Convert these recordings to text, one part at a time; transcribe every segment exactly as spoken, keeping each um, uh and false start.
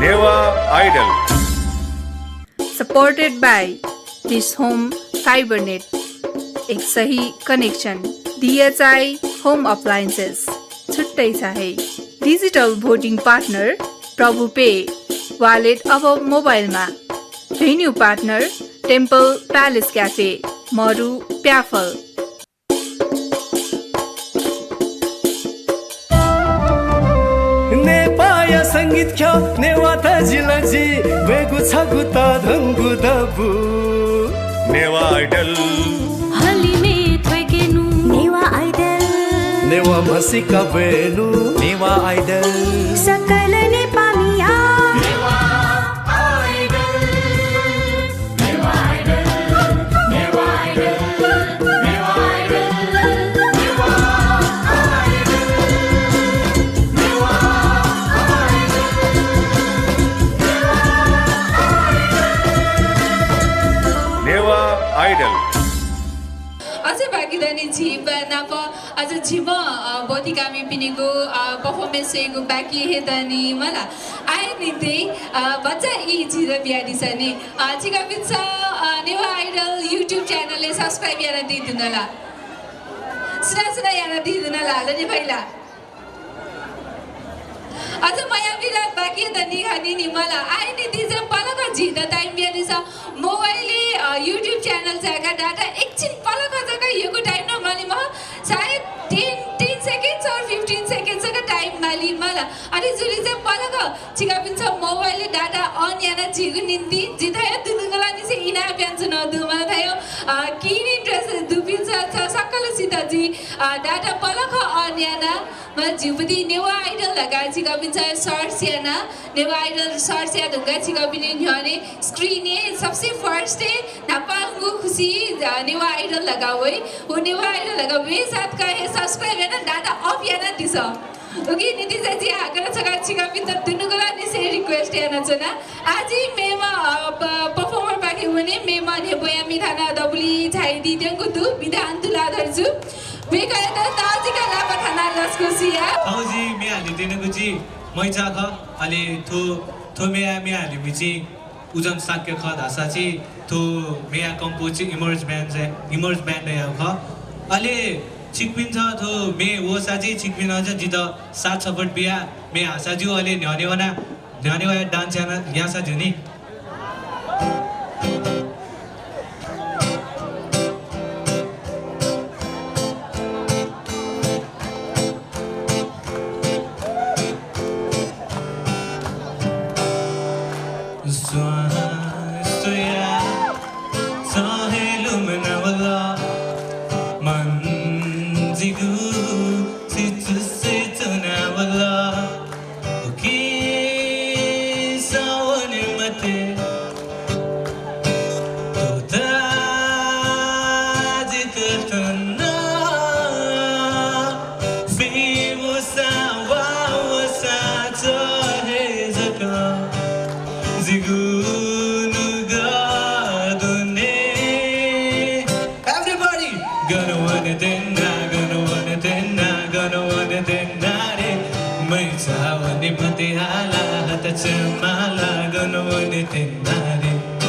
Newah Idol। Supported by Dish Home Fibernet, एक सही connection। DHI Home Appliances, छुट्टै छ है। Digital voting partner प्रभु पे, wallet अब मोबाइलमा। Venue partner Temple Palace Cafe, मरु प्याफल। नेपाःया संगीत ख्यः, नेवाः तजिलजि ब्वयेगु छगू तःधंगु दबू। नेवाः Idol। हलिमय् थ्वय्केनु। नेवाः Idol। नेवाः म्हसीका ब्वयेनु। नेवाः Idol। सकल नेपाःमिया। नेवाः Idol। नेवाः Idol। अझ बाकी दनि झी नाप अझ झिम्ह, अ, ब्वतिकामिपिनिगु, अ, performance स्वयेगु बाकी हे दनि मला। आः निंतिं, अ, भचा ई झीत बियादिसँ नि। अ, छिकपिन्सं, अ, नेवाः Idol YouTube channel-य् subscribe यानादी धुन ला? सुनां सुनां यानादी धुन ला, लने फइ ला? अझ मयाःपिं ला बाकी दनि खनि नि मला। आः निंतिं चाहिँ पलख झीत time बियादिसँ। मोबाइलय्, अ, YouTube channel जाय्‌काः data एकछिन पलख जक यक्व time नं माली मखु। सायद ten, ten seconds or fifteen seconds जक time माली मला। अले जुलिं चाहिँ पलख छिकपिन्सं मोबाइलय् data on यानाः झीगु निंतिं जिं थय् दुनुगलंनिसें इनाप यानाच्वनागु दु मला थय्, अ, keen interest दुपिन्सं छ सकलसित जिं, अ, data पलख on यानाः मला झीगु पति नेवाः Idol धकाः छिकपिन्सं search यानाः, नेवाः Idol search याये धुंकाः छिकपिनि न्ह्यःने screen-य् सबसे first-य् न्हापांगु खुसि, अ, नेवाः Idol धकाः वइ। व नेवाः Idol धकाः वये साथ हे subscribe यानाः data off यानादिसँ। उकिया निंतिं चाहिँ जिं हाकनं छकः छिकपिन्त दुनुगलंनिसें request यानाच्वना। आः जि मेम्ह, अ, प-, performer पाखे वने, मेम्ह न्ह्यब्वयामि थानाः दबुलिइ झायादीत्यंगु दु, विधान तुलाधर जु। वय्कःयात तःजिक लापा थानाः लसकुस या। थौं जिं म्ये हालेत्यनागु जि मैचा खः। अले थ्व, थ्व म्येया म्ये हालीम्ह जि उजन शाक्य खः धाःसा चाहिँ थ्व म्येया compose चाहिँ Emerge Band, Emerge Band-यागु खः। अले छिकपिन्सं थ्व म्ये वःसा चाहिँ छिकपिन्सं चाहिँ जितः साथ support बियाः म्ये हाःसा ज्यू, अले न्ह्यःने वनाः, न्ह्यःने वयाः dance याना, याःसा ज्यू नि। स्वां स्वयाः छं हे लुमनावल, मन जिगु सिचुसे च्वनावल। उकिसं वने मते, तुत जितः थन। फि वःसा वा वःसा छ हे जक जिगु नुगः दुने। Everybody! गन वने तेन्ना, गन वने तेन्ना, गन वने तेन्ना रे। मैचा वने मते आला हत चमाला, गन वने तेन्ना रे।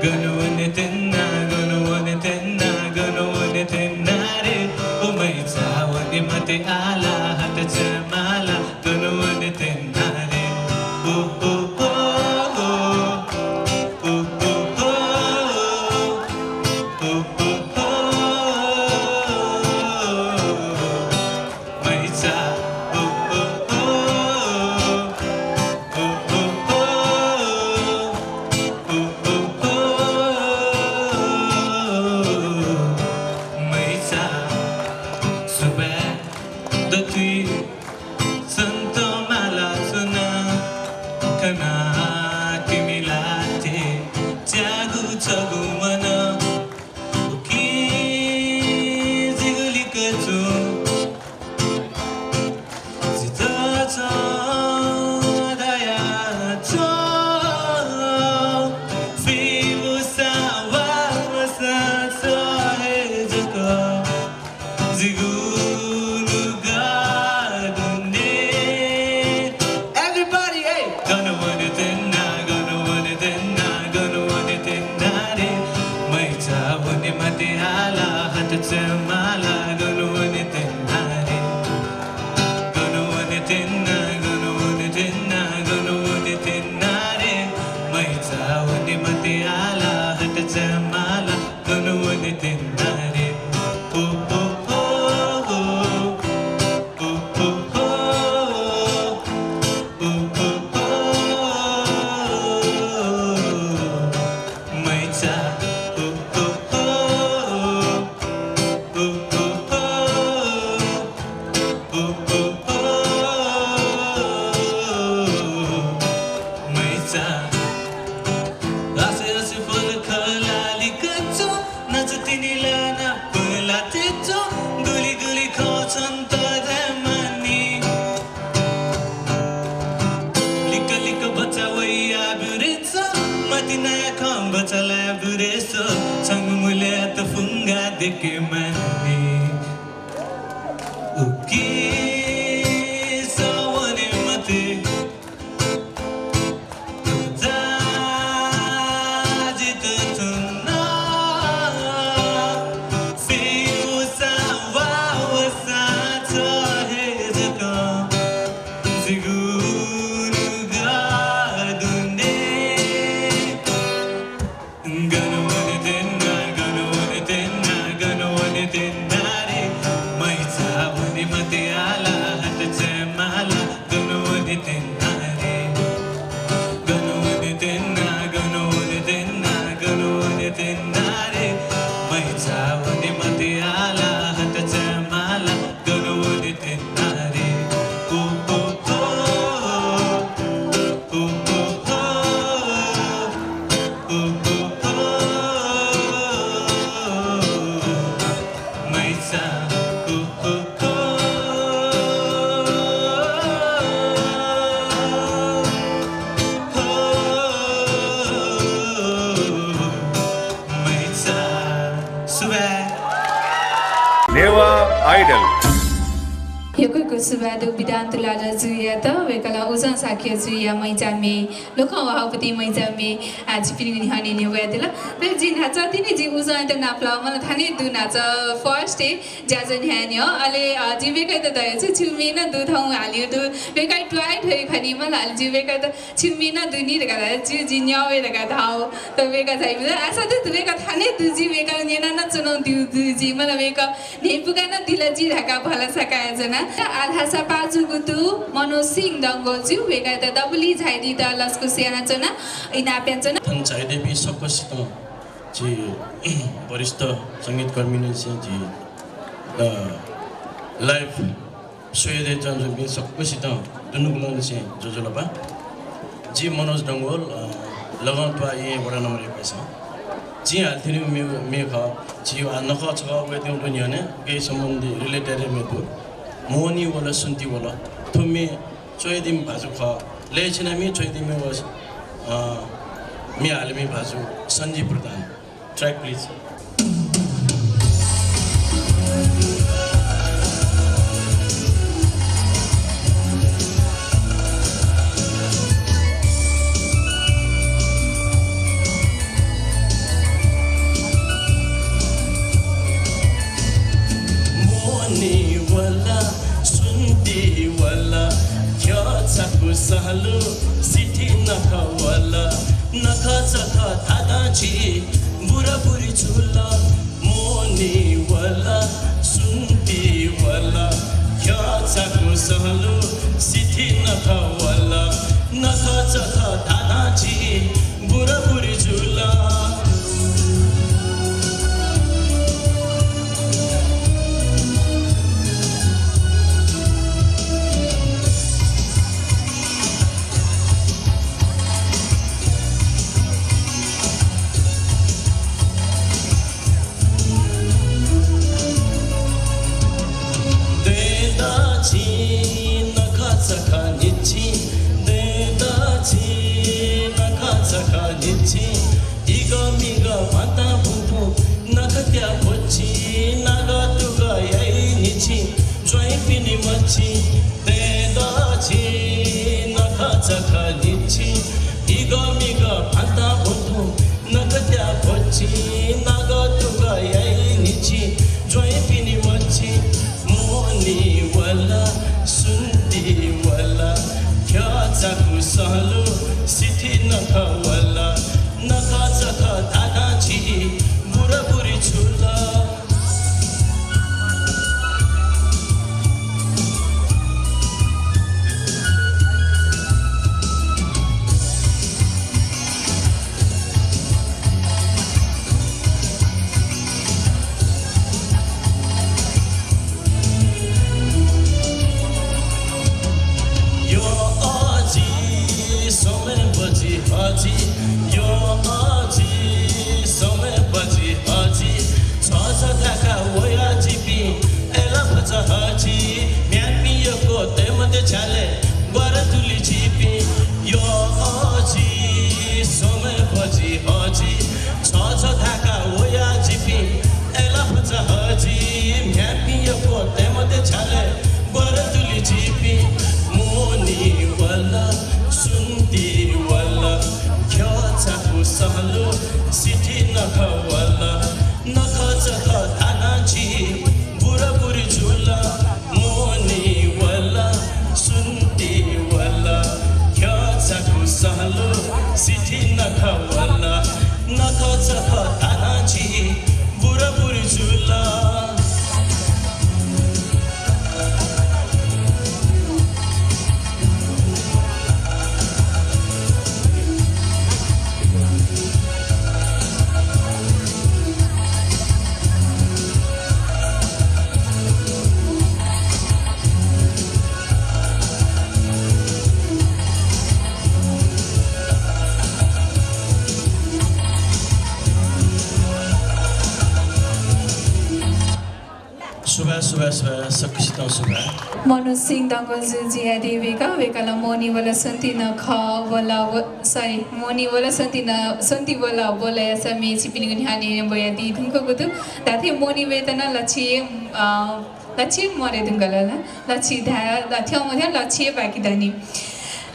गन वने तेन्ना, गन वने तेन्ना, गन वने तेन्ना रे। ओ मैचा वने मते आला हत चमाला, गन वने तेन्ना रे। ओ, ओ, ओ, ओ। ओ, ओ, ओ, ओ। ओ, ओ, ओ, ओ। मैचा, ओ, ओ, ओ, ओ। ओ, ओ, ओ, ओ। ओ, ओ, ओ, ओ। मैचा, सुभाय् दथुइ सन्त माला च्वना। खना तिमि ला थें च्यागू छगू मन। उकिं जिगु लिक्क च्वं। जितः छं धयाच्वँ, फि वःसा वा वःसा छ हे जक जिगु नुगः दुने। Everybody, hey! गन वन तिनाया खँ बचलाय् बुरेसो, छंगु मुलय् त फुंगा देके मान्ने। उकी सवने मते। नेवाः Idol। यक्व यक्व सुभाय् दु विधान तुलाधर जुयात, वय्कलं उजं साक्य जुया मैचा मे लोकं वहाःगु पति मैचा मे, आ, छिपिनिगु न्ह्यःने न्ह्यब्वयादिल। तर जिं न्हाचः तिनि जिं उजंयात नापलाः, मला थन हे दु न्हाचः first हे ज्याझ्वः न्ह्याः न्ह्यः। अले, अ, जिं वय्कःयात धयागु छु, छिगु मे नं दु, थौं हालिगु दु। वय्कः try थ्वइ खनी मला, अले जिं वय्कःयात छिगु मे नं दु नि धकाः धाये, जिं, जिं न्यं वये धकाः धाःगु। तर वय्कः झाइमि ला, आशा दु, वय्कः थन हे दु, जिं वय्कलं न्यना नं च्वनागु दु, दु जिं, मला वय्कः न्ह्यइपुकाः नं दिल जि धकाः भलसा कयाच्वना। आः धाःसा पाः जूगु दु मनोज सिंह डंगोल जु, वय्कःयात दबुलिइ झायादीत लसकुस यानाच्वना, इनाप यानाच्वना। थन झायादीपिं सकसितं झी वरिष्ठ संगीतकर्मीनिसें झी, अ, live स्वयादीच्वनाच्वंपिं सकसितं दुनुगलंनिसें ज्वजलपा। जि मनोज डंगोल, अ, लगंत्वाः येँ वडा नम्बर एकपाखें। जिं हालातःगु मे, मे खः। झी आः नखः छखः वयेत्यंगु दु न्ह्यःने, उकिया सम्बन्धी related हे मे दु। मोहनी वल सुन्ति वल। थ्व मे च्वयादीम्ह भाजु खः। लय् छिनामि च्वयादीम्ह व, अ, मे हालीम्ह भाजु सञ्जीव प्रधान। Track, please. मोहनी वल, सुन्ति वल, ख्यःचाकु सहलु, सिथि नखः वल, नखःचखः धाधां झी बुराबुरी जुल। मोहनी वल, सुन्ति वल, ख्यःचाकु सहलु, सिथि नखः वल, नखःचखः धाधां झी बुराबुरी जुल। दँय्‌दा झी नखःचखः न्हिच्छि, दँय्‌दा झी नखःचखः न्हिच्छि, इगः मिगः भातां भुतु नखःत्या भ्वच्छि, नागः तुगः याइ न्हिच्छि, ज्वाइँपिनि मछि, दँय्‌दा झी नखःचखः न्हिच्छि, इगः मिगः भातां भुतु नखःत्या भ्वच्छि, नागः तुगः याइ न्हिच्छि, ज्वाइँपिनि मछि, मोहनी वल, सुन्ति वल, ख्यःचाकु सहलु, सिथि नखः वल, नखःचखः धाधां झी बुराबुरी जुल। यो अजि समय बजि अजि नखःचखः तानाः झी बुराबुरी जुल। सुभाय्, सुभाय्, सुभाय्, सकसितं सुभाय्। मनोज सिंह दंगोजु जुयादी वय्कः, वय्कलं मोहनी वल स्वन्ति नखः वल व, sorry, मोहनी वल स्वन्ति न, स्वन्ति वल वलयाः म्ये छिपिनिगु न्ह्यःने ब्वयादी धुंकूगु दु। धात्थें मोहनी वयेत नं लच्छि, अ, लच्छि मदये धुंकल ला। लच्छि धाये, ल-, थ्यंमथ्यं लच्छि बाकी दनि।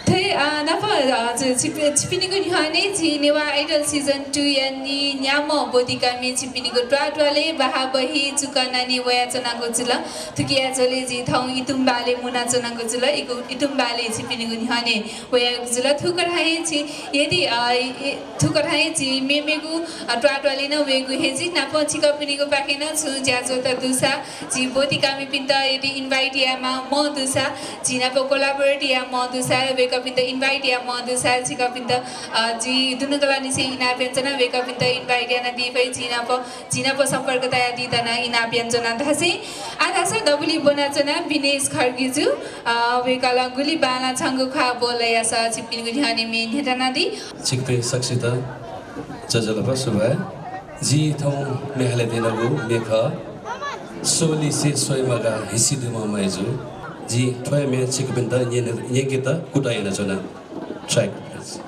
थ्व, अ, नाप, अ, छि-, छिपि-, छिपिनिगु न्ह्यःने झी नेवाः Idol season two या नीन्याम्ह ब्वतिकामि छिपिनिगु त्वाःत्वालय् बहाःबही चुकं नानी वयाच्वनागु जुल। थुकिया झ्वलय् झी थौं इतुम्बालय् मुनाच्वनागु जुल। इगु, इतुम्बालय् छिपिनिगु न्ह्यःने वयागु जुल। थुकथं हे झी यदि, अ, ए, थुकथं हे झी मेमेगु, अ, त्वाःत्वालय् नं वयेगु हे झी नाप छिकपिनिगु पाखें नं छुं ज्याझ्वःत दुसा, झी ब्वतिकामिपिन्त यदि invite यायेमाः मदुसा, झी नाप collaborate यायेमाः दुसा, वय्कःपिन्त invite यायेमाः दुसा, छिकपिन्त, अ, झी दुनुगलंनिसें इनाप यानाच्वना, वय्कःपिन्त invite यानादी फइ, झी नाप, झी नाप सम्पर्क तयादीत नं इनाप यानाच्वना धासें। आः धाःसा दबुलिइ ब्वनाच्वना विनेश खड्गीजु, अ, वय्कलं गुलि बांलाः छंगु ख्वाः ब्वलयाः छिपिनिगु न्ह्यःने म्ये न्ह्यथनादी। छिकपिं सकसित ज्वजलपा सुभाय्। जिं थौं म्ये हाले त्यनागु म्ये खः सोलिसे स्वये मागा हिसि दुम्ह मय्जु। जिं थ्व हे म्ये छिकपिन्त न्यने-, न्यंकेत कुतः यानाच्वना। Track, please.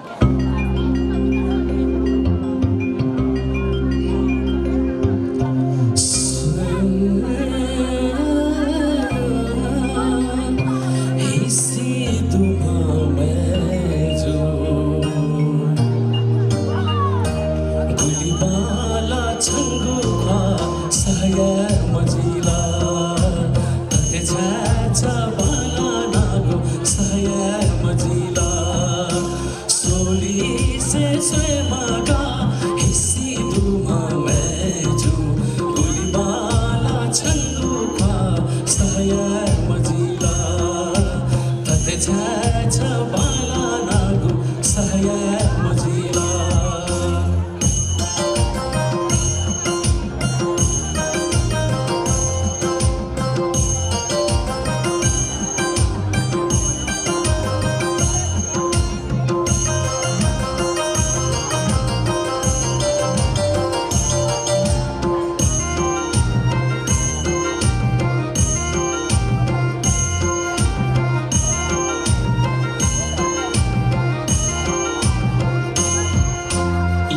गुलि बांलाः छंगु ख्वाः सह याये मजिल। थथे छाय् छ बांलानागु सह याये मजिल। सोलिसे स्वये मागा हिसि दुम्ह मय्जु। गुलि बांलाः छंगु ख्वाः सह याये मजिल। थथे छाय् छ बांलानागु सह याये मजिल।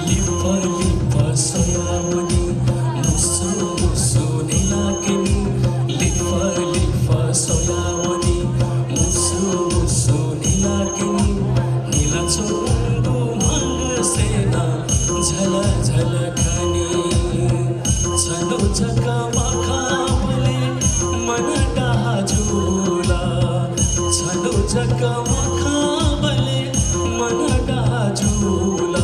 लिपा लिपा स्वयावनी, मुसु मुसु न्हिलाकेनी। लिपा लिपा स्वयावनी, मुसु मुसु न्हिलाकेनी। न्हिलाच्वंगु म्हांगसें नं झलझल खनी। छन्हु जक मखंबलय् मन डाहा जुल। छन्हु जक मखंबलय् मन डाहा जुल।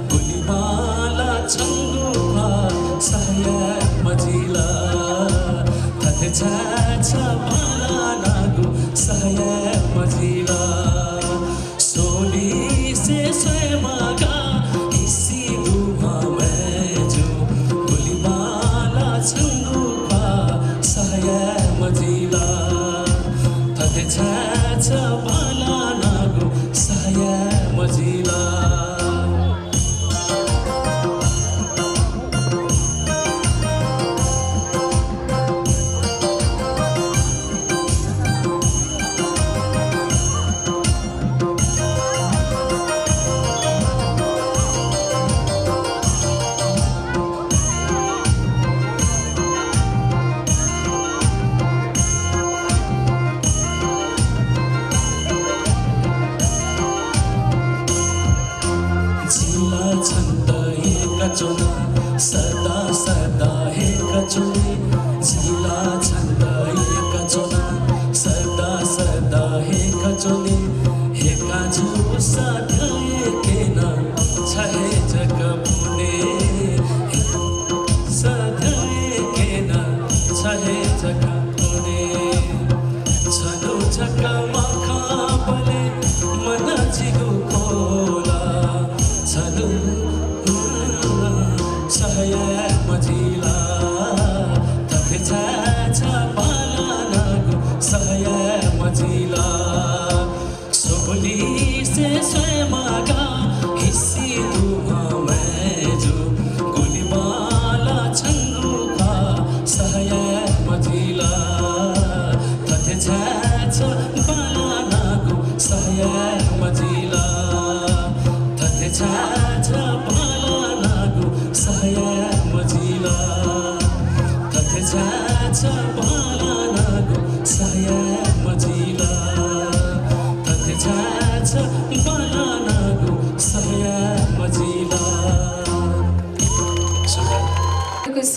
गुलि बांलाः छंगु ख्वाः सह याये मजिल। थथे छाय् छ बांलानागु सह याये मजिल। सोलिसे स्वये मागा हिसि दुम्ह मय्जु। गुलि बांलाः छंगु ख्वाः सह याये मजिल। थथे छाय् छ बांलानागु सह याये मजिल। जिं ला छन्त हेकाच्वना, सदा सदा हेकाच्वने। जिं ला छन्त हेकाच्वना, सदा सदा हेकाच्वने। हेका जूसा थ्यंकेन छ हे जक पुने।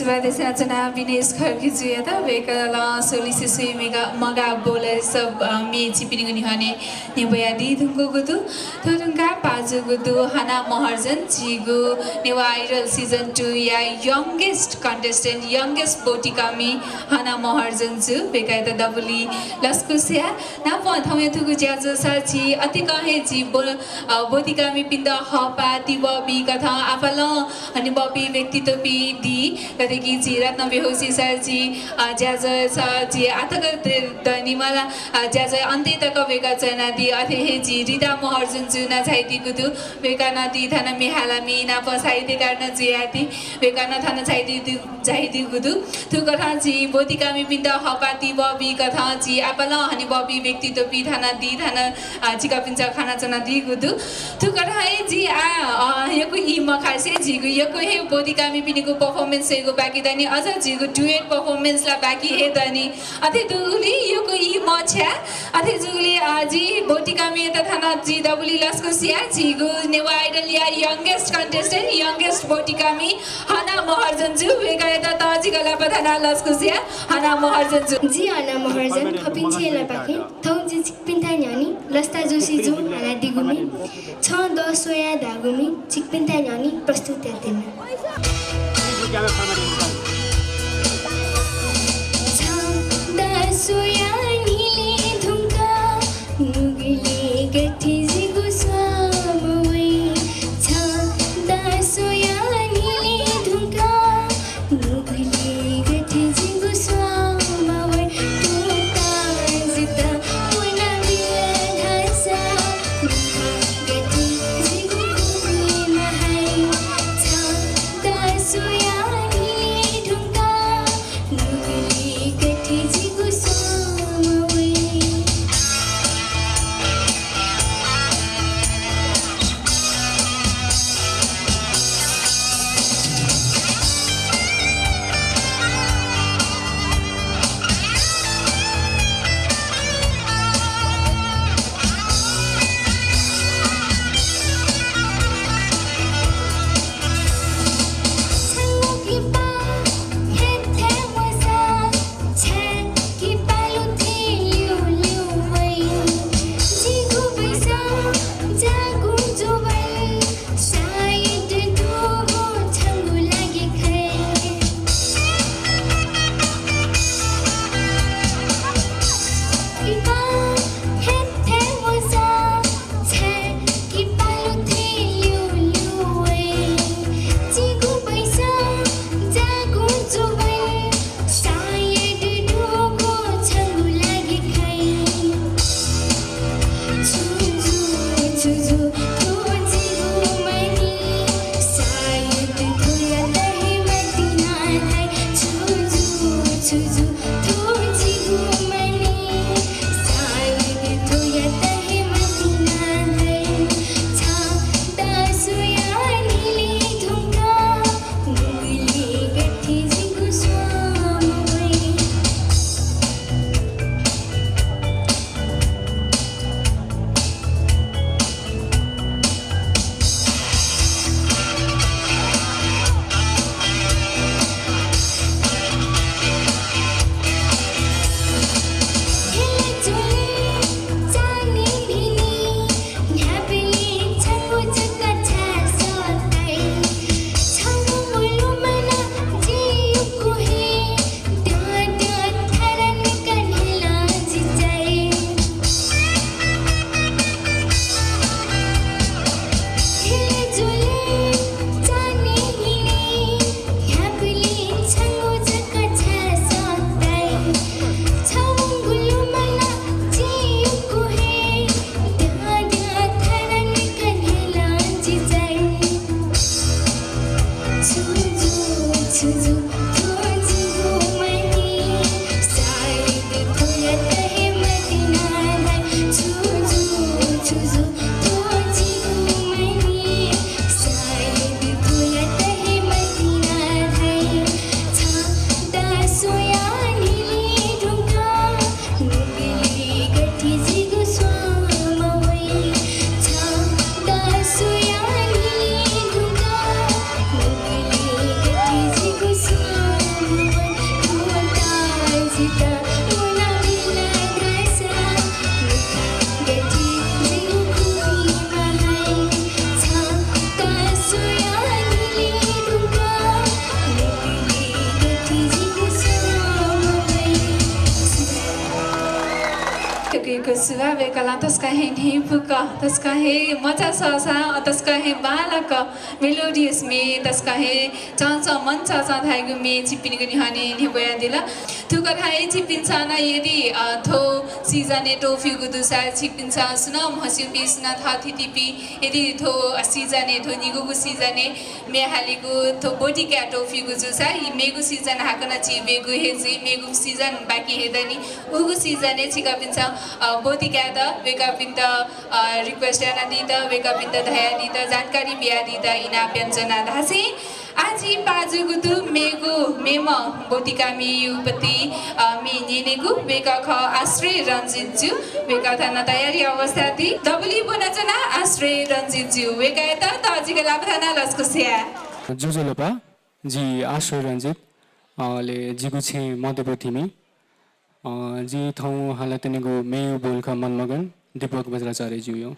प्रदेशना चुनाव विनेश खड्गीजुयात वय्कलं सोलिसे सुई मेगा मगा बोले सब, अ, मे छिपिनिगु निहने नेबया दी धुंकूगु दु। थुधुंका पाजुगु दु हना महर्जन झीगु नेवा Idol season two या youngest contestant, youngest बोटिकामी हना महर्जन जु। वय्कःयात दबुली लसकुस या। नापं थौंया थुगु ज्याझ्वःसा झी अतिकं हे झी बो-, अ, बोटिकामीपिन्त हःपाः तिबः बीकथं आपालं हनेबहःपिं व्यक्तित्वपिं दी। गथे कि झी रत्न बेहोशीसा झी, अ, ज्याझ्वःसा झी आतक दे-, दनिमाला, अ, ज्याझ्वः अन्त्य तक वय्कः च्वनादी। अथे हे झी रिता महर्जन जु नं झाइदीगु दु। वय्कः नं दी थन मेहालामी नापं साहित्यकार नं जुयादी। वय्कः नं थन झाइदी दु। झाइदीगु दु। थुकथं झी बोटिकामीपिन्त हःपाः तिबः बीकथं झी आपालं हनेबहःपिं व्यक्तित्वपिं थन दी थन, अ, छिकपिन्सं खनाच्वनादीगु दु। थुकथं हे झी आ, अ, यक्व ई मखासे झीगु यक्व हे बोटिकामीपिनिगु performance स्वयेगु बाकी दनि, अझ झीगु duet performance ला बाकी हे दनि। अथे दुगुलिं यक्व ई मछ्या। अथे जूगुलिं, अ, झी बोटिकामीयात थन झी दबुली लसकुस या। झीगु नेवा Idol या youngest contestant, youngest बोटिकामी हना महर्जन जु। वय्कःयात तःजिक लापा थानाः लसकुस या। हना महर्जन जु। जि हना महर्जन, खपिंछेलापाखें थौं जि छिकपिन्थाय् न्ह्यःने लसता जोशी जुं हानादीगु मे छं दः स्वयाः धाःगु मे छिकपिन्थाय् न्ह्यःने प्रस्तुत यायेत्यना। छं दः स्वयाः न्हिले धुंकाः नुगलय् गथे जिगु स्वां वइ। छं दः स्वयाः न्हिले धुंकाः नुगलय् गथे जिगु स्वां वइ। त्वःताः जितः ब्वनाबिल धाःसा गथे जिगु खुबी महाइ। छं दः स्वयाः न्हिले धुंकाः नुगलय् गथे जिगु स्वां ला वय्कलं तसकं हे न्ह्यइपुक, तसकं हे मचा सःसां, तसकं हे बांलाक melodious म्ये, तसकं हे चंचं मन चंचं धाइगु म्ये छिकपिनिगु न्ह्यःने न्ह्यब्वयादिल। थुकथं हे छिकपिन्सं नं यदि, अ, थ्व season-य् त्वःफीगु दुसा, छिकपिन्सं सुनां म्हस्यूपिं, सुनां थःथितिपिं यदि थ्व season-य्, थ्व निगूगु season-य् म्ये हालीगु, थ्व ब्वति काये त्वःफीगु जूसा, यि मेगु season हाकनं झी वयेगु हे जुइ, मेगु season बाकी हे दनि। उगु season-य् छिकपिन्सं, अ, ब्वति कायेत वय्कःपिन्त, अ, request यानादीत, वय्कःपिन्त धयादीत, जानकारी बियादीत इनाप यानाच्वना धासें आः झी पाः जूगु दु मेगु, मेम्ह ब्वति काःमिया उपति, अ, म्ये न्यनेगु। वय्कः खः आश्रय रंजित जु। वय्कः थन तयारी अवस्थाय् ति। दबुलिइ ब्वनाच्वना आश्रय रंजित जु। वय्कःयात तःजिक लापा थानाः लसकुस याये। ज्वजलपा, जि आश्रय रंजित, अ, अले जिगु छेँ मध्यपथिमि। अ, जि थौं हालातनीगु म्येया बोल खः मनमगन, दीपक बज्राचार्य ज्यूया।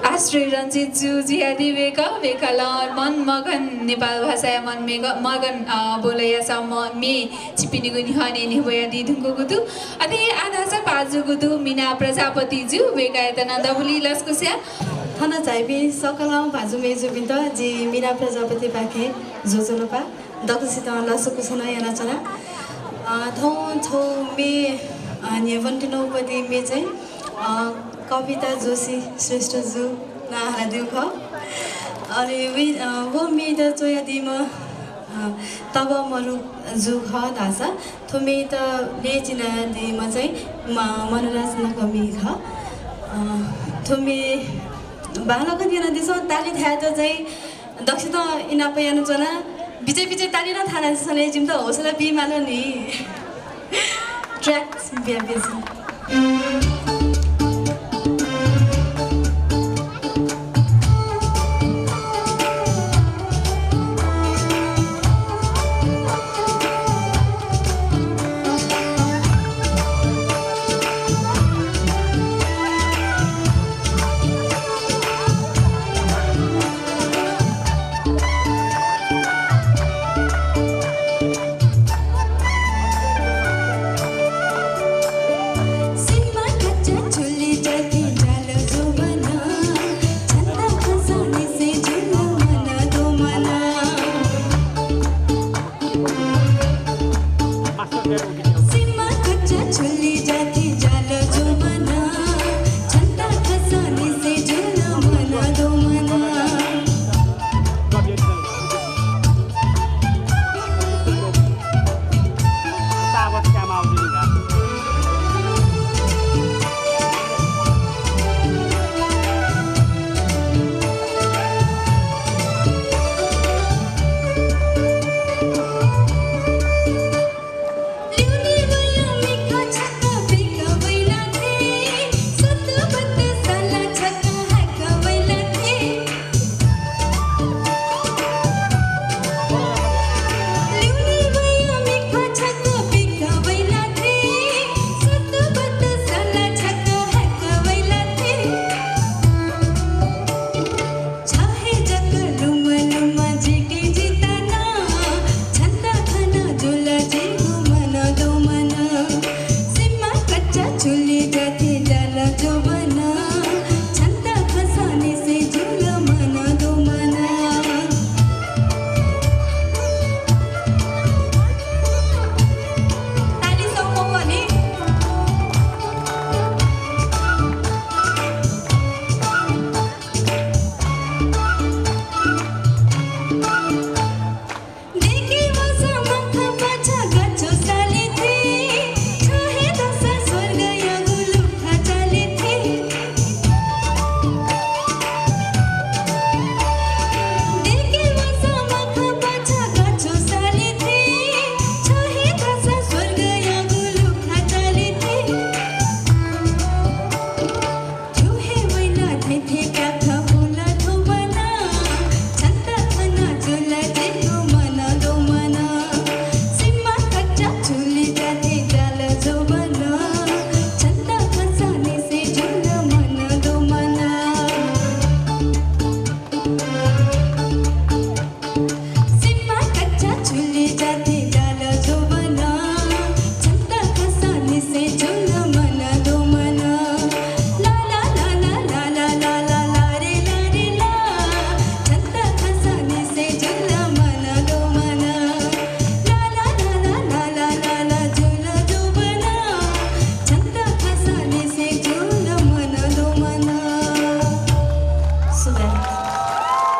आश्रय रञ्जित जु जुयादी वय्कः, वय्कलं मन मगन, नेपाल भाषाया मन मेग-, मगन, अ, बोलया सः म-, म्ये छिपिनिगु न्ह्यःने न्ह्यब्वयादी धुंकूगु दु। अथे आः धाःसा पाः जूगु दु मिना प्रजापति जु, वय्कःयात नं दबुलिइ लसकुस या। थन झाइपिं सकल भाजु मय्जुपिन्त जि मिना प्रजापतिपाखें ज्वजलपा, दक्वसितं लसकुस नं यानाच्वना। अ, थौं छगू म्ये, अ, न्ह्यब्वनातयागु म्ये चाहिँ, अ, कविता जोशी श्रेष्ठ जु नां हालादीगु खः। अले वि-, अ, व म्येत च्वयादीम्ह, अ, तबः मरु जु खः धाःसा थ्व म्येत ल्यय् चिनादीम्ह चाहिँ म-, मनराज नकःमि खः। अ, थ्व म्ये बांलाक न्यनादिसँ, ताली थायेत चाहिँ दक्वसित इनाप यानाच्वना। बिचय् बिचय् ताली नं थानादिसँ ले, जिमित हौसला बीमाल नि। Track बियाबिसँ।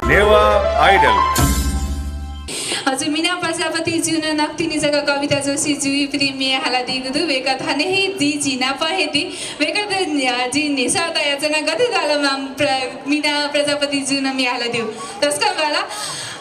नेवाः Idol। हजुर, मिना प्रजापति ज्यू नं नकतिनि जक कविता जोशी ज्यूयापति म्ये हालादीगु दु। वय्कः थन हे दी, जि नाप हे दी। वय्कःयात, अ, जिं न्ह्यसः तयाच्वना, गथे धाल माम प्र-, मिना प्रजापति ज्यू नं म्ये हालादीगु। तसकं बांला।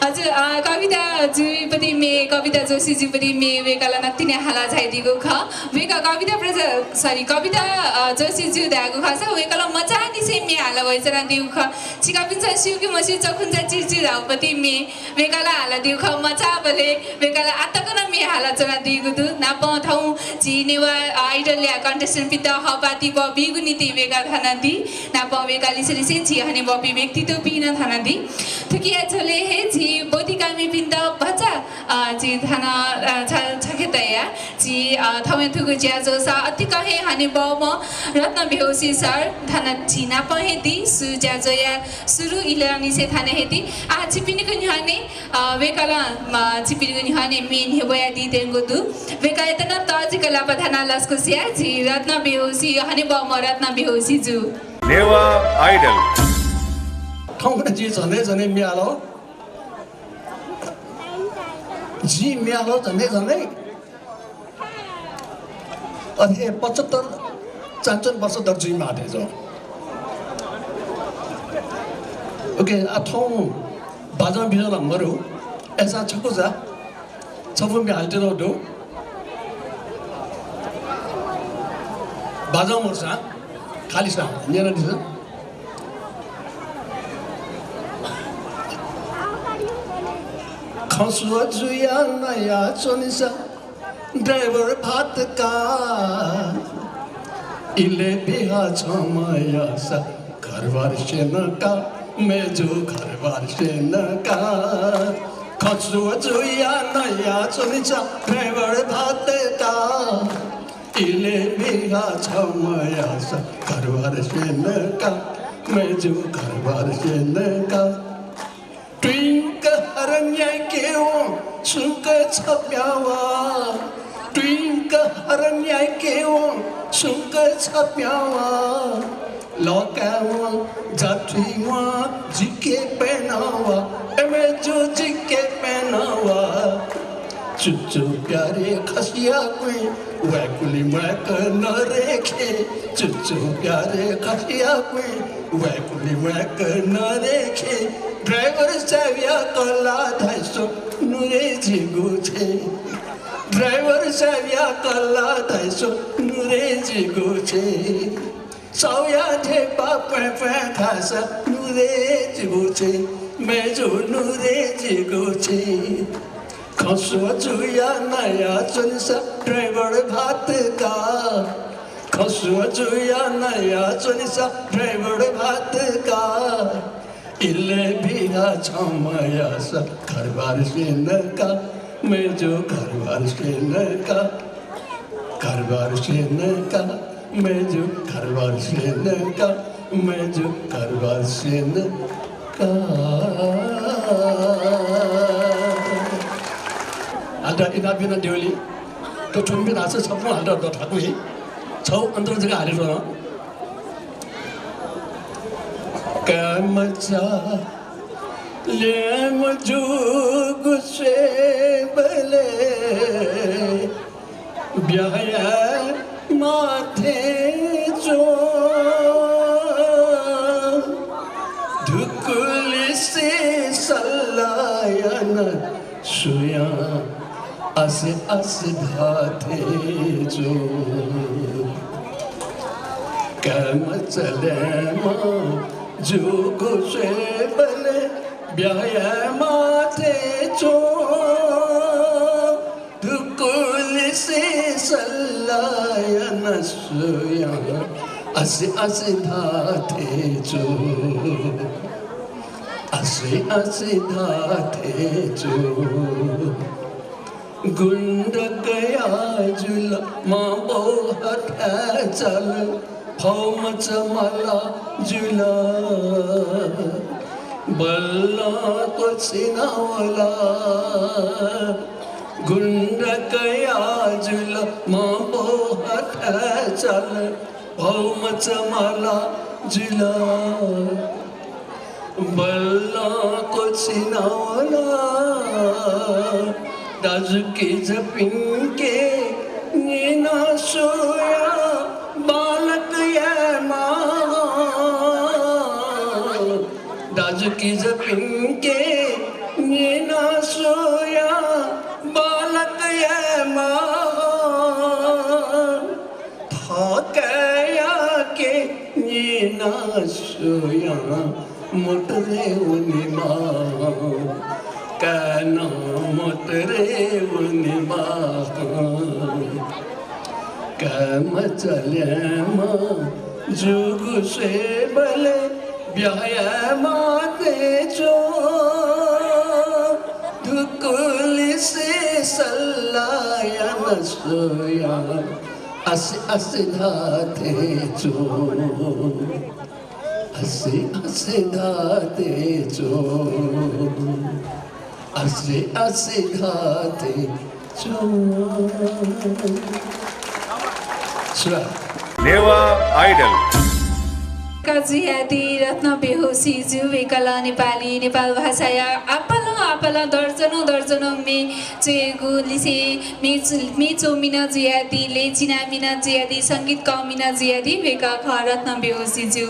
हजुर, अ, कविता ज्यूयापति म्ये, कविता जोशी ज्यूयापति म्ये वय्कलं नकतिनि हाला झायादीगु खः। वय्कः कविता प्रजा-, sorry, कविता, अ, जोशी ज्यू धायेगु खःसा वय्कलं मचांनिसें म्ये हाला वयाच्वनादीगु खः। छिकपिन्सं स्यू कि मस्यू, चखुंचा चिर्चिर धाःगुयापति म्ये वय्कलं हालादीगु खः। मचांबलय् वय्कलं आःतक नं म्ये हालाच्वनादीगु दु। नापं थौं झी नेवाः Idol-या contestant-पिन्त हःपाः तिबः बीगु निंतिं वय्कः थन दी। नापं वय्कः लिसेंलिसें झी हनेबहःपिं व्यक्तित्वपिं नं थन दी। थुकिया झ्वलय् हे झी ब्वतिकामिपिन्त भचा, अ, झी थन, अ, छ-, छखे तया। झी, अ, थौंया थुगु ज्याझ्वःसां अतिकं हे हनेबहःम्ह रत्न बेहोशी सर थन झी नाप हे दी। सु ज्याझ्वःया सुरु इलंनिसें थन हे दी। आः छिपिनिगु न्ह्यःने, अ, वय्कलं, अ, छिपिनिगु न्ह्यःने म्ये न्ह्यब्वयादीत्यंगु दु। वय्कःयात नं तःजिक लापा थानाः लसकुस याये। झी रत्न बेहोशी, हनेबहःम्ह रत्न बेहोशी जु। नेवाः Idol। थौं जिं झन्डै झन्डै म्ये हाल। जिं म्ये हाल झन्डै झन्डै अथे पचहत्तर, चान्चुन वर्ष दत जुइमाः थें च्वं। OK, आ थौं बाजं बिजं ला मरु। अय्‌सां छकू जा, छपु म्ये हालेत्यनागु दु। बाजं मरुसां, खालिसां, न्यनादिसँ। खँ स्वः जुयाः नयाच्वनिसा, ड्राइभर भात का। इलय् बिहा छम्ह याःसा, घरबार स्यन का। मेजु घरबार स्यन का। खँ स्वः जुयाः नयाच्वनिसा, ड्राइभर भात का। इलय् बिहा छम्ह याःसा, घरबार स्यन का। मेजु घरबार स्यन का। ट्विंक हरं न्याय्‌के वं, सुंक छप्यावा। ट्विंक हरं न्याय्‌के वं, सुंक छप्यावा। लःकाय् वं, जाथुइ वं, जिके प्यनावा। ए मेजु जिके प्यनावा। चुचु प्यारे खसिया क्वँय्, वाय्‌कुलि म्वाय्‌क नरेखे। चुचु प्यारे खसिया क्वँय्, वाय्‌कुलि म्वाय्‌क नरेखे। ड्राइभर चाबिया कला धाइसो नुरे जिगु छेँ। ड्राइभर चाबिया कला धाइसो नुरे जिगु छेँ। साउया ध्यबा प्वाँय् प्वाँय् खासा नुरे जिगु छेँ। मेजु नुरे जिगु छेँ। खँ स्वः जुयाः नयाच्वनिसा, ड्राइभर भात का। खँ स्वः जुयाः नयाच्वनिसा, ड्राइभर भात का। इलय् बिहा छम्ह याःसा, घरबार स्यन का। मेजु घरबार स्यन का। घरबार स्यन का। मेजु घरबार स्यन का। मेजु घरबार स्यन का। हालत इनाप यानादिउलि। थ्व थुम्बिन हासा छपु हालत दथाकुइ। छौ अन्तर जक हालेधुन। काय्‌मचा ल्याय्‌म्ह जूगु स्वयेबलय् ब्याहा यायेमाः थें च्वं। धुकुलिसे सल्लाह याना स्वयां आसे आसे धाः थें च्वं। काय्‌मचा ल्याय्‌म्ह जूगु स्वयेबलय् ब्याहा यायेमाः थें च्वं। धुकुलिसे सल्लाह याना स्वयां आसे आसे धाः थें च्वं। आसे आसे धाः थें च्वं। गुन्द्रकया जुल, मांबौ हथाय् चाल, फौमचा माला जुल, बल्लं क्वछिना वल। गुन्द्रकया जुल, मांबौ हथाय् चाल, फौमचा माला जुल, बल्लं क्वछिना वल। दाजुकिजापिंके न्यना स्वयां बांलाक यायेमाः। दाजुकिजापिंके न्यना स्वयां बांलाक यायेमाः। थःकाय्‌याके न्यना स्वयां मतरे वनेमाः, काय्‌नं मतरे वनेमाः। काय्‌मचा ल्याय्‌म्ह जूगु स्वयेबलय् ब्याहा यायेमाः थें च्वं। धुकुलिसे सल्लाह याना स्वयां आसे आसे धाः थें च्वं। आसे आसे धाः थें च्वं। आसे आसे धाः थें च्वं। सुभाय्। नेवाः Idol। का जुयादी रत्न बेहोशी जु वय्‌कलं नेपाली, नेपाल भाषाया आपालं आपालं दर्जनौं दर्जनौं म्ये च्वयेगु लिसे म्ये च्व-, म्ये च्वमिन जुयादी, लय् चिनामिन जुयादी, संगीत कःमिन जुयादी वय्‌कः खः रत्न बेहोशी जु।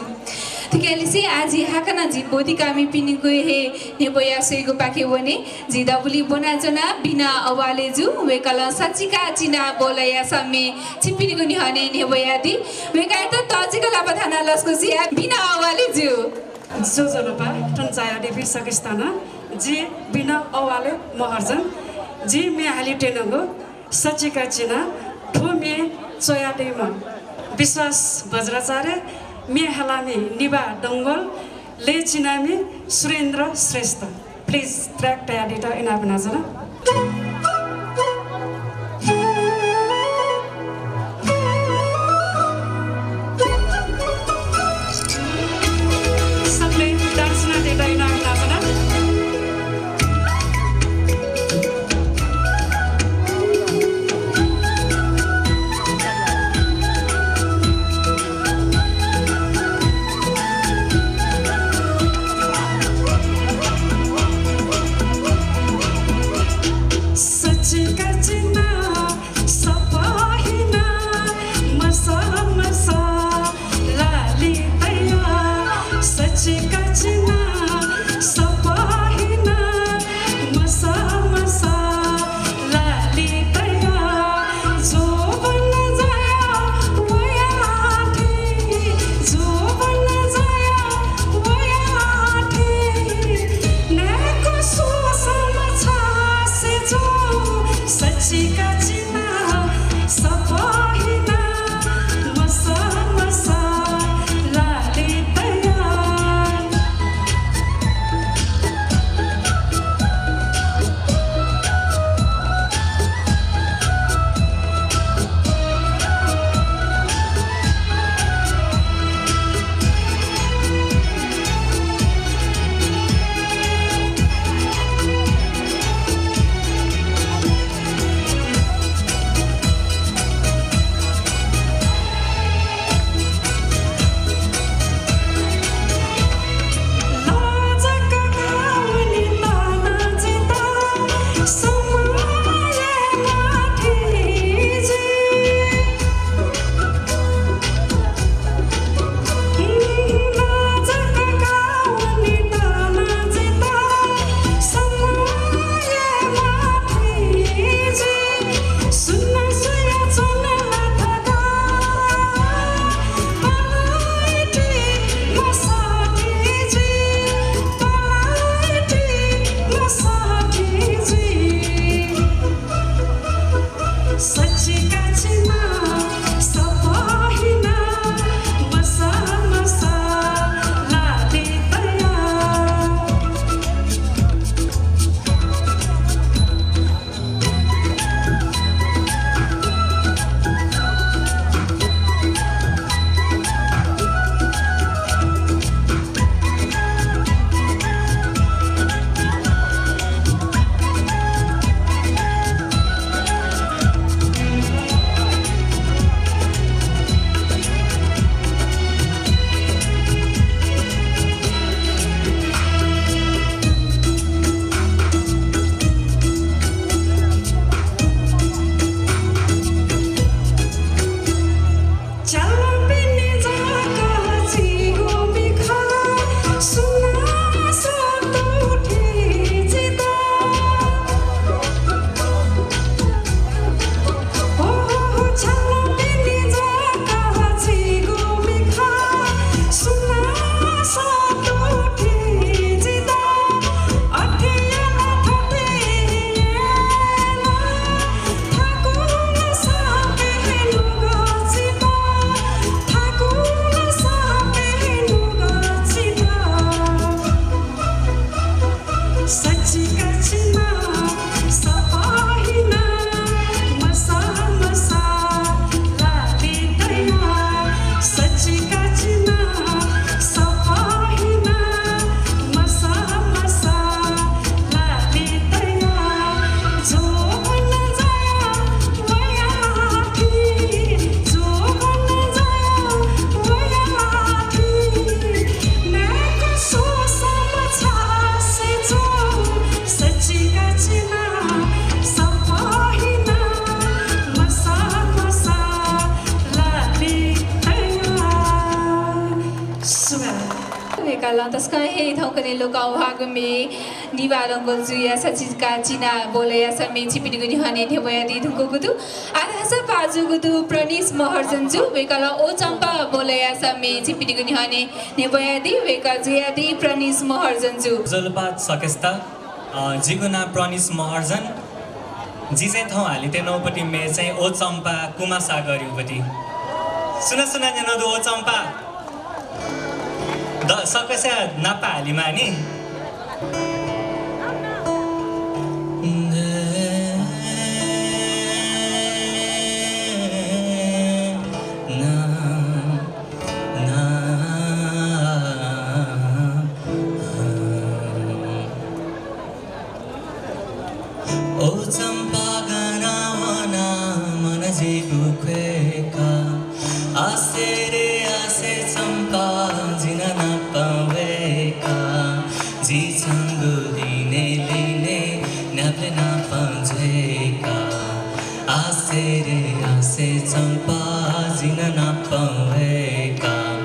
थुकियालिसे आः जि हाकनं जि ब्वतिकामिपिनिगु हे न्ह्यब्वया स्वयेगुपाखे वने। जि दबुलिइ ब्वनाच्वना बिना अवालेजु, वय्कलं सचिका चिना बोलया सम्मे छिपिनिगु न्ह्यःने न्ह्यब्वयादी। वय्कःयात तःजिक लापा थानाः लसकुस याये बिना अवालेजु। ज्वजलपा, थन झायादीपिं सकसितं नं जि बिना अवाले महर्जन, जिं म्ये हालेत्यनागु सचिका चिना थ्व म्ये च्वयादीम्ह विश्वास बज्राचार्य, म्ये हालामि निभा डंगोल, लय् चिनामि सुरेन्द्र श्रेष्ठ। Please, track तयादीत इनाप यानाच्वना। सकलें dance यानादीत इनाप यानाच्वना। सचिका चिना सपहिना मसा मसा लालि तया, सचिका चिना सपहिना मसा मसा लालि तया, जोबन जाया वया थें, जोबन जाया वया थें, नय्कू स्वसं मछासे च्वं, सचिका चिना सपहिना मसा मसा लालि तया। ला तसकं हे थौंकन्हय् लोकंह्वाःगु म्ये निभाः धुंकल जुयाः सचिका चिना बोलयाः सा म्ये छिकपिनिगु न्ह्यःने न्ह्यब्वयादी धुंकूगु दु। आः धाःसा पाः जूगु दु प्रनिश महर्जन जु, वय्कलं ओ चम्पा बोलयाः सा म्ये छिकपिनिगु न्ह्यःने न्ह्यब्वयादी, वय्कः जुयादी प्रनिश महर्जन जु। ज्वजलपा सकसित, अ, जिगु नां प्रनिश महर्जन। जि चाहिँ थौं हाले त्यनागु पति म्ये चाहिँ ओ चम्पा कुमार सागरयागु पति। सुनां सुनां न्यनागु दु ओ चम्पा? द, सकसिया नापं हालेमाः नि। ओ चम्पा गन वना मन जिगु ख्वय्का। आसे रे आसे चम्पा जि नं नापं वय्का। जि छंगु लिने लिने नाप नापं ज्वय्का। आसे रे आसे चम्पा जि नं नापं वय्का।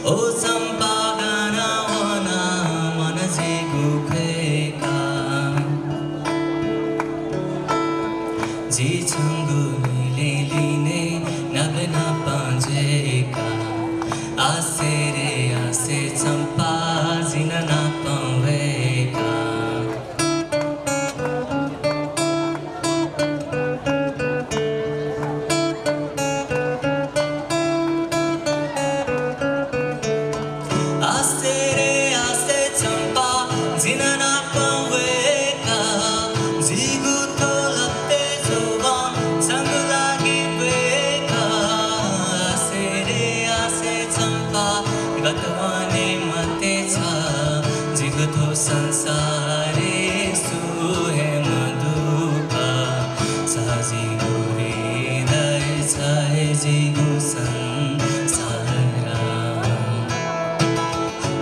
ओ चम्पा गन वना मन जिगु ख्वय्का। जि छंगु लिने लिने नाप नापं ज्वय्का। आसे रे आसे चम्पा जि नं नापं वय्का। आसे रे आसे चम्पा जि नं नापं वय्का। जिगु थ्व लत्ते जुवं छंगु लागि ब्वय्का। आसे रे आसे चम्पा गथे वने मते छ। जिगु थ्व संसारय् सु हे मदुका। छ हे जिगु हृदय, छ हे जिगु संसार।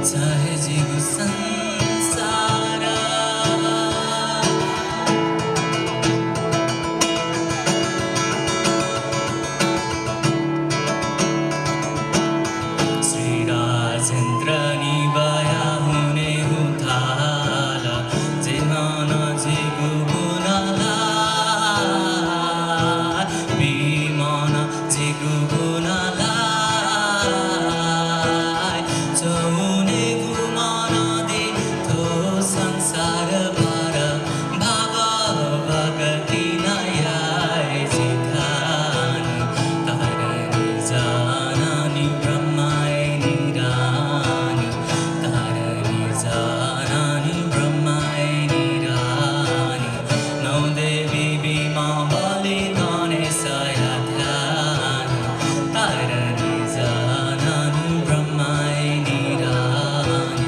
छ हे जिगु संसार। श्री राजेन्द्र निभाया हुने हुथाला, जेमान जिगु गुनाला, पिमान जिगु गुनाला, चौने गुमान दे थो संसार पार। भागा भगति नयाय जिधान, तारणी जानानी ब्रह्माय निरानी, तारणी जानानी ब्रह्माय निरानी, नौ देवी बीमा बलिदाने सया ध्यान, तारणी जानानी ब्रह्माय निरानी,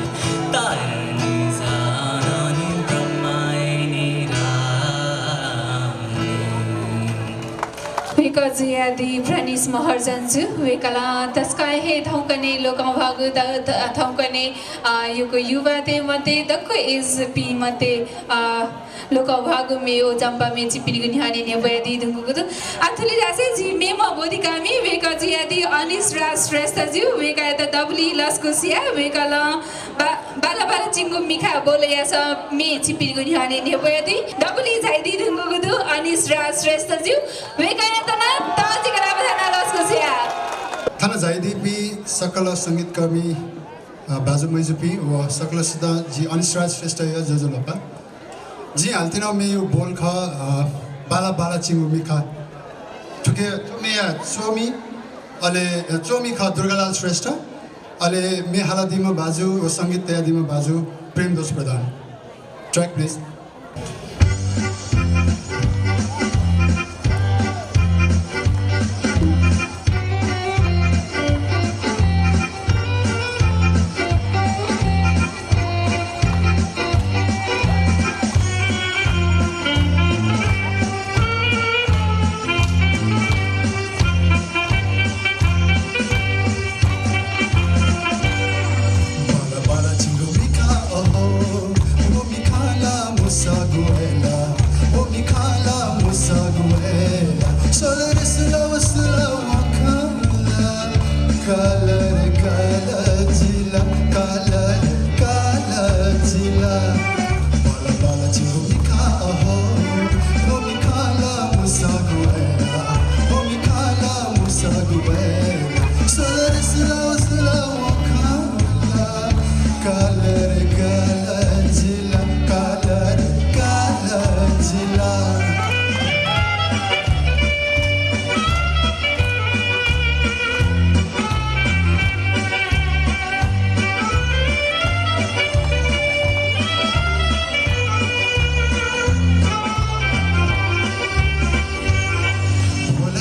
तारणी जानानी ब्रह्माय निरानी। वय्कः जुयादी प्रनिश महर्जन जु, वय्कलं तसकं हे थौंकन्हय् लोकंह्वाःगु द-, द-, थौंकन्हय्, अ, यक्व युवातय् मते, दक्व age पिं मते, अ, लोकंह्वाःगु म्ये ओ चम्पा म्ये छिकपिनिगु न्ह्यःने न्ह्यब्वयादी धुंकूगु दु। आः थुलि धाःसा झी मेम्ह ब्वदिकामि वय्कः जुयादी अनिश राज श्रेष्ठ जु, वय्कःयात दबुलिइ लसकुस याये। वय्कलं बा-, बाला बाला चिंगु मिखा बोलयाः सा म्ये छिकपिनिगु न्ह्यःने न्ह्यब्वयादी। दबुलिइ झायादी धुंकूगु दु अनिश राज श्रेष्ठ जु, वय्कःयात नं तःजिक नापं थानाः लसकुस याये। थन झायादीपिं सकल संगीतकर्मी, अ, बाजु मय्जुपिं व सकलसित जि अनिश राज श्रेष्ठया ज्वजलपा। जिं हाले त्यनागु म्येया बोल खः, अ, बाला बाला चिंगु मिखा। थुकी थ्व म्येया च्वमि, अले, अ, च्वमि खः दुर्गालाल श्रेष्ठ, अले म्ये हालादीम्ह बाजु व संगीत तयादीम्ह बाजु प्रेमध्वज प्रधान। Track please। बाला बाला चिंगु मिखा ओहो, व मिखा ला मुसागु हे ला, व मिखा ला मुसागु हे ला। सोलर सुलाव सुलाव खला, काला रे काला जिला, काला रे भोला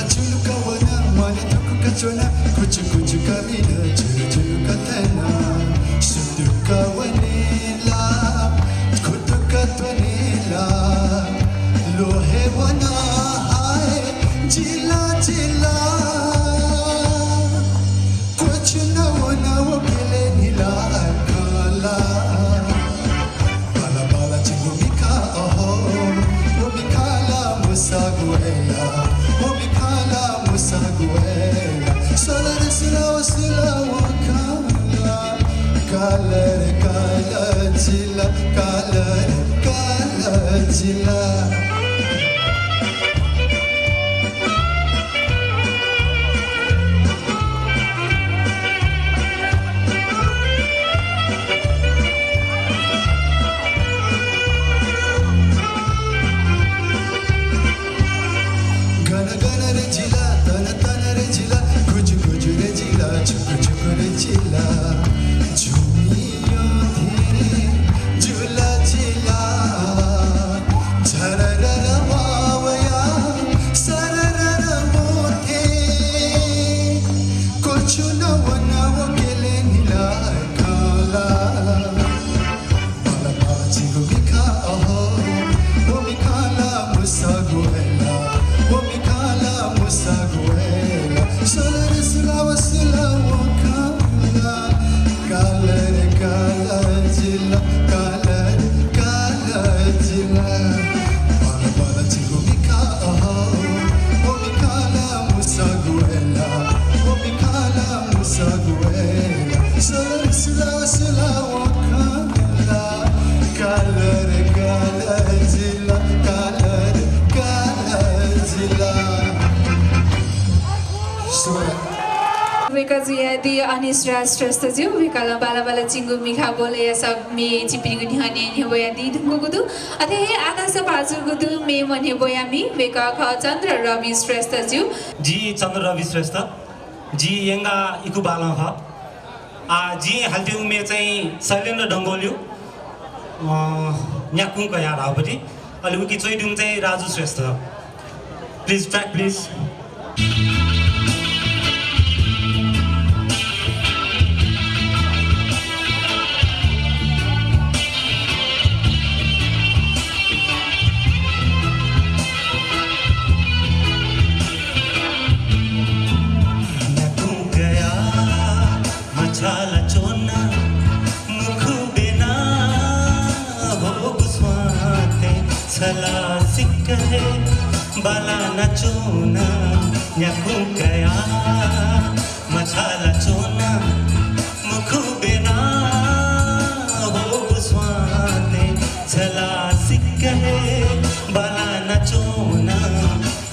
चुलुका वना मने धुकुका च्वना, कुचु कुचु कमिन झुरु झुरु कथना। सुतुका वनेला, खुतुका त्वनेला, लोहे वना हाय जिला जिला। क्वचु नवना वकेले निला काला। बाला बाला झिंगु मिखा अहो, व मिखा ला मुसा गुएला, व मिखा ला मुसा गुएला। सलर सुलाव सुलाव काला, कालर काला जिला, कालर काला जिला। गन गन रे जिला, तन तन रे जिला, गुजु गुजु रे जिला, छुकु छुकु रे जिला। झुमियो धिरे जुला जिला, झररर वावया, सररर मोथे। क्वचु नवना वकेले निला काला। बाला बाला झिंगु मिखा अहो, व मिखा ला मुसा गुएला, व मिखा ला मुसा गुएला। सलर सुलाव सुलाव काला, कालर काला जिला, कालर काला जिला। बाला बाला झिंगु मिखा अहो, व मिखा ला मुसा गुएला, व मिखा ला मुसा गुएला। सलर सुलाव सुलाव काला, कालर काला जिला, कालर काला जिला। सुभाय्। वय्कःजुयादी अनिश राज श्रेष्ठजु, वय्कलं बाला बाला झिंगु मिखा बोलय् याःसा म्ये छिकपिनिगु न्ह्यःने न्ह्यब्वयादी धुंकूगु दु। अथे हे आकाश भाजुगु दु म्ये म्हन्यब्वयामि, वय्कः खः चन्द्र रवि श्रेष्ठजु। जि चन्द्र रवि श्रेष्ठ, जि यंगा इकुबालं खः। आ, जिं हालेत्यंगु म्ये चाहिँ शैलेन्द्र डंगोलयु, अ, न्याकुं कया धाःगु पति। अले उकी च्वइदुम्ह चाहिँ राजु श्रेष्ठ। Please, track please. न्याकुं कया मछालाच्वना मुखु ब्यना होगु स्वांते छला सिक्क हे बालानाच्वना। न्याकुं कया मछालाच्वना मुखु ब्यना होगु स्वांते छला सिक्क हे बालानाच्वना।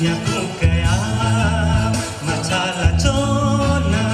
न्याकुं कया मछालाच्वना।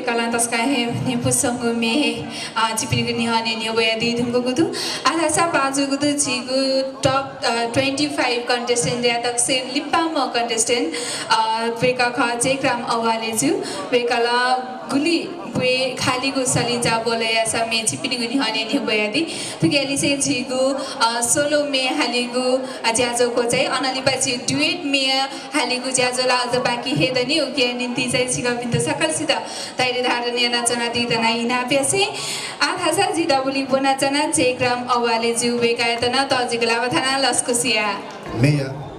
कलां तसकं हे न्ह्यइपुसे च्वंगु म्ये, अ, छिकपिनिगु न्ह्यःने न्ह्यब्वयादी धुंकूगु दु। आः धाःसा पाः जूगु दु झीगु top, अ, twenty five contestant-या तकसें लिपांम्ह contestant, अ, वय्कः खः जयकराम अवालेजु। वय्कलं गुलि ब्वय् खालिगु सलिंचा ब्वलय् याःसा म्ये छिकपिनिगु न्ह्यःने न्ह्यब्वयादी। थुकिया लिसें झीगु, अ, solo म्ये हालिगु, अ, ज्याझ्वः क्वचाइ। अनंलिपा झी duet म्ये हालिगु ज्याझ्वः ला अझ बाकी हे दनि, उकिया निंतिं चाहिँ छिकपिन्त सकलसित धैर्य धारण यानाच्वनादीत नं इनाप यासें, आः धाःसा जि दबुलिइ ब्वनाच्वना जयकराम अवालेजु, वय्कःयात नं तःजिक लापा थानाः लसकुस याये। म्येया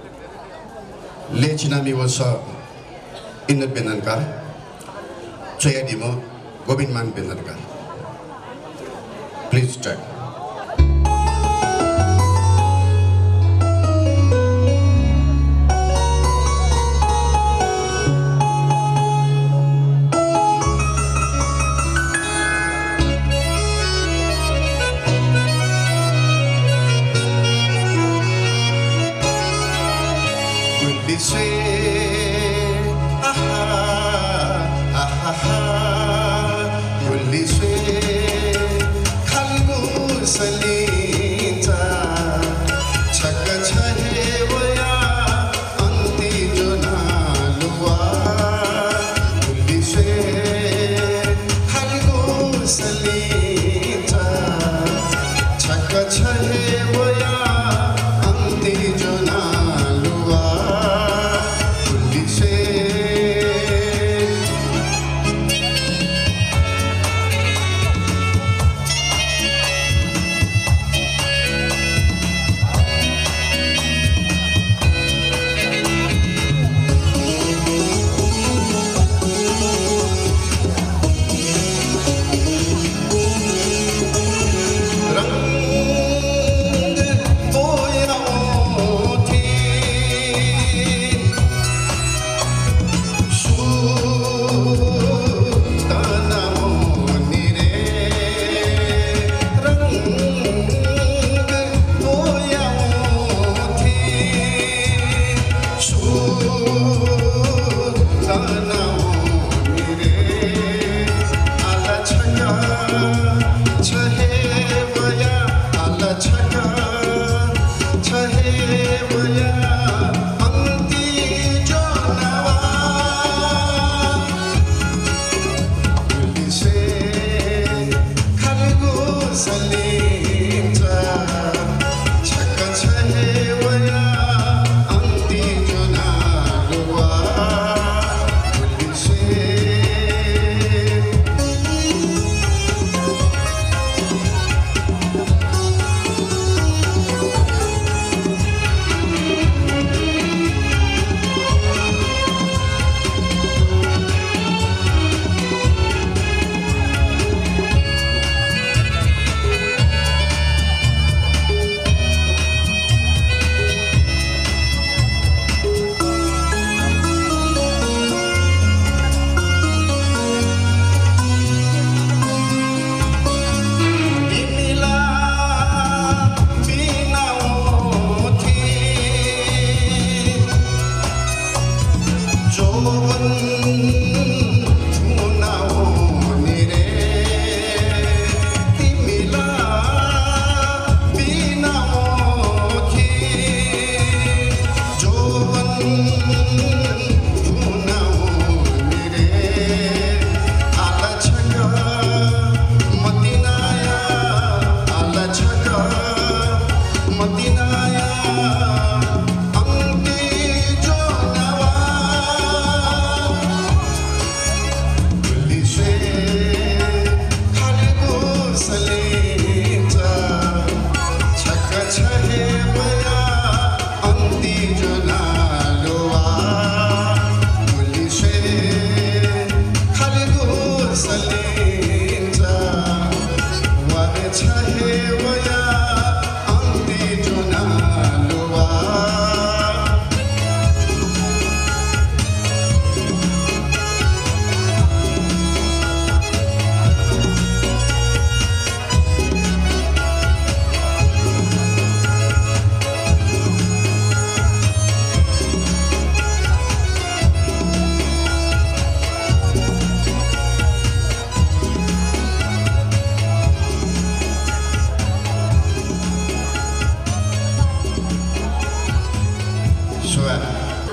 लय् चिनामि व सः इन्द्र बेननकार, च्वयादीम्ह गोविन्द मान बेननकार। Please start. गुलि स्वये, आहा, आहाहा, गुलि स्वये, खालिगु सलिंचा, छकः छ हे वयाः अन्ति ज्वनाः लुवाः। गुलि स्वये, खालिगु सलिंचा, छकः छ हे वयाः अन्ति ज्वनाः लुवाः। गुलि स्वये।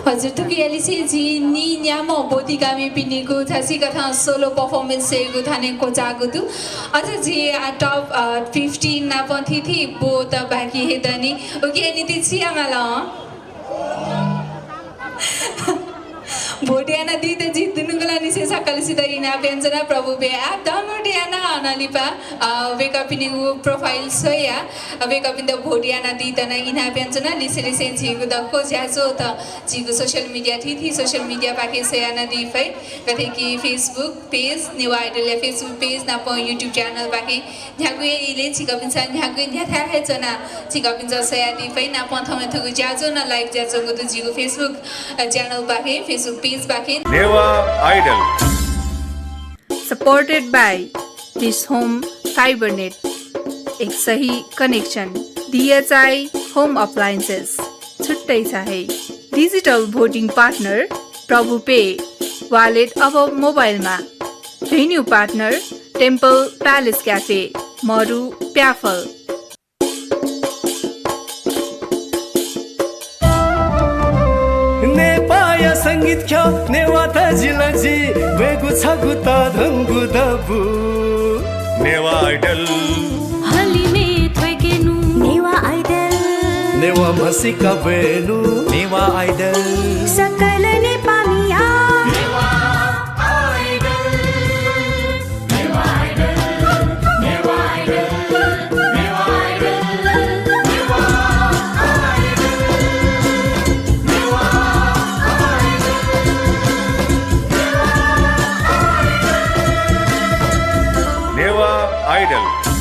हजुर, थुकियालिसे जि नीन्याम्ह ब्वतिकामिपिनिगु छसिकथं solo performance यायेगु थन क्वचाःगु दु। अझ जि, अ, top, अ, fifteen नाप थीथी ब्वत बाकी हे दनि। उकिया निंतिं छु यायेमाल? Vote यानादीत जि दुनुगलंनिसें सकलसित इनाप यानाच्वना। प्रभु पें app download यानाः अनं लिपा, अ, वय्कःपिनिगु profile स्वयाः, अ, वय्कःपिन्त vote यानादीत नं इनाप यानाच्वना। लिसेलिसें झीगु दक्व ज्याझ्वःत झीगु social media, थीथी social media पाखें स्वयाः नं दी फइ। गथे कि Facebook page, नेवाः Idol या Facebook page नाप YouTube channel पाखें न्ह्यागु हे इलय् छिकपिन्सं न्ह्यागु हे न्ह्याथाय् हे च्वनाः छिकपिन्सं स्वयादी फइ। नापं थौं थुगु ज्याझ्वः नं live जुयाच्वंगु दु झीगु Facebook, अ, channel पाखें, Facebook page पाखें। Newah Idol। Supported by Dish Home Fibernet, एक सही connection। DHI Home Appliances, छुट्टै छ है। Digital voting partner प्रभु पे, wallet अब मोबाइलमा। Venue partner Temple Palace Cafe, मरु प्याफल। नेपाःया संगीत ख्यः नेवाः तजिलजि, वयेगु छगू तःधंगु दबू। नेवाः Idol। हलिमय् थ्वय्केनु। नेवाः Idol। नेवाः म्हसीका ब्वयेनु। नेवाः Idol। सकल नेपाःमिया। नेवाः Idol।